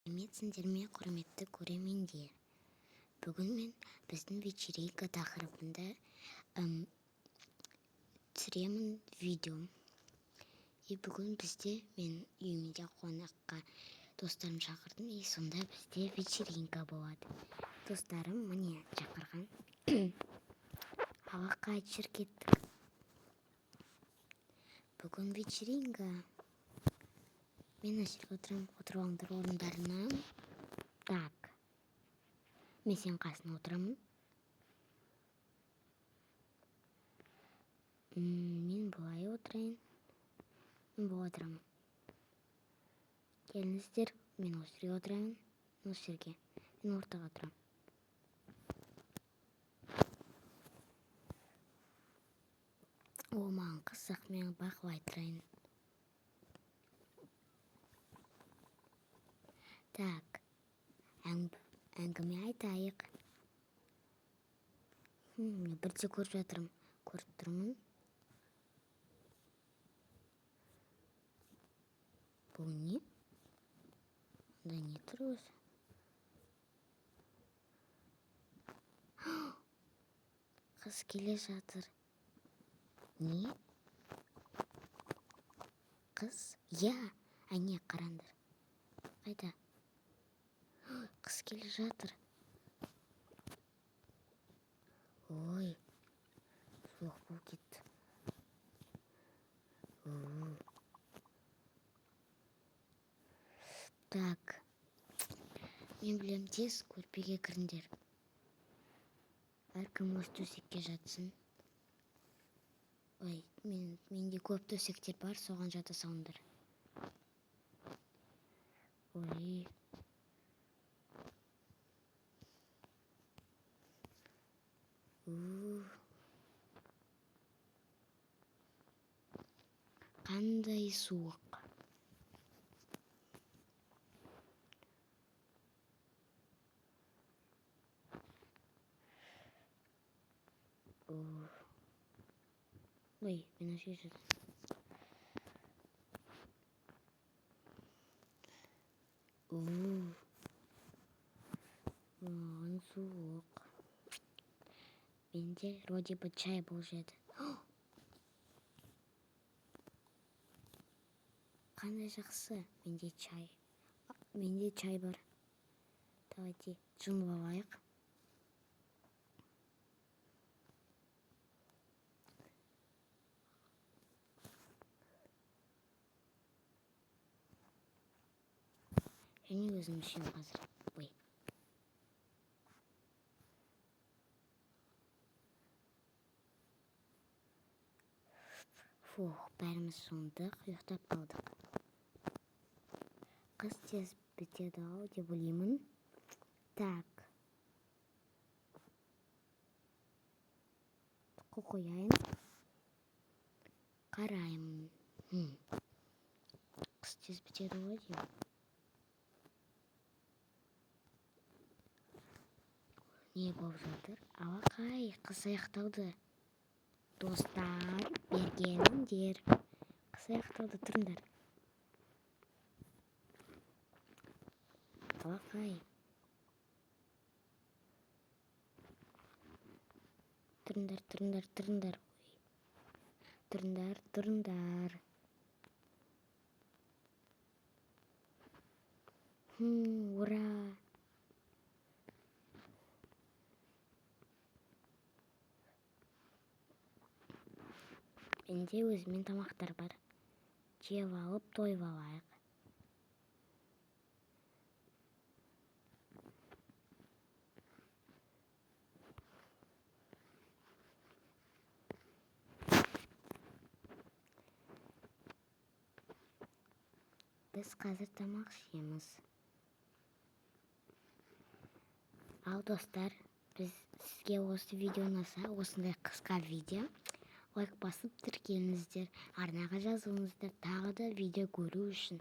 Сәлеметсіңдер ме, құрметті көрермендер! Бүгін мен біздің вечеринка тақырыбында түсіремін видео. И бүгін бізде мен үйімде қонаққа достарым шақырдым, и сонда бізде вечеринка болады. Достарым міне шақырған. Алақай, жүр, кеттік. Бүгін вечеринка. Мен мына жерге отырамын, отырып алыңдар орындарына. Так, мен сенің қасына отырамын. Мен былай отырайын, мен былай отырамын. Келіңіздер, мен осы жерге отырайын, осы жерге, мен ортаға отырамын. О, маған қызық, мен бақылай тұрайын. Так, әңгіме айтайық. Мен бірде көріп жатырмын, көріп тұрмын. Бұл не? Мұнда не тұр өзі? Қыз келе жатыр. Не? Қыз? Иә, әне қараңдар. Қайда? Қыз келе жатыр. Ой, суық болып кетті. Так, мен білем, тез көрпеге кіріңдер. Әркім өз төсекке жатсын. Ой, менде көп төсектер бар, соған жата салыңдар. Ой. Қандай суық. Ой, мен осы жерде. Маған суық. Менде вроде бы чай болып еді. Қандай жақсы, менде чай. Менде чай бар. Давайте жылынып алайық. Және өзім ішемін қазір. Ой. Фух, бәріміз жуындық, ұйықтап қалдық. Қыс тез бітеді ау деп ойлаймын. Так. Қол қояйын. Қараймын. Қыс тез бітеді ғой деймін. Не болып жатыр? Алақай, қыс аяқталды. Достар, бергеніңдер. Қыс аяқталды, тұрыңдар. Алақай. Тұрыңдар, тұрыңдар, тұрыңдар. Тұрыңдар, тұрыңдар. Ура! Менде өзімен тамақтар бар. Жеп алып, тойып алайық. Біз қазір тамақ ішеміз. Ал достар, біз сізге осы видео ұнаса, осындай қысқа видео, лайк басып тіркеліңіздер, арнаға жазылыңыздар, тағы да видео көру үшін.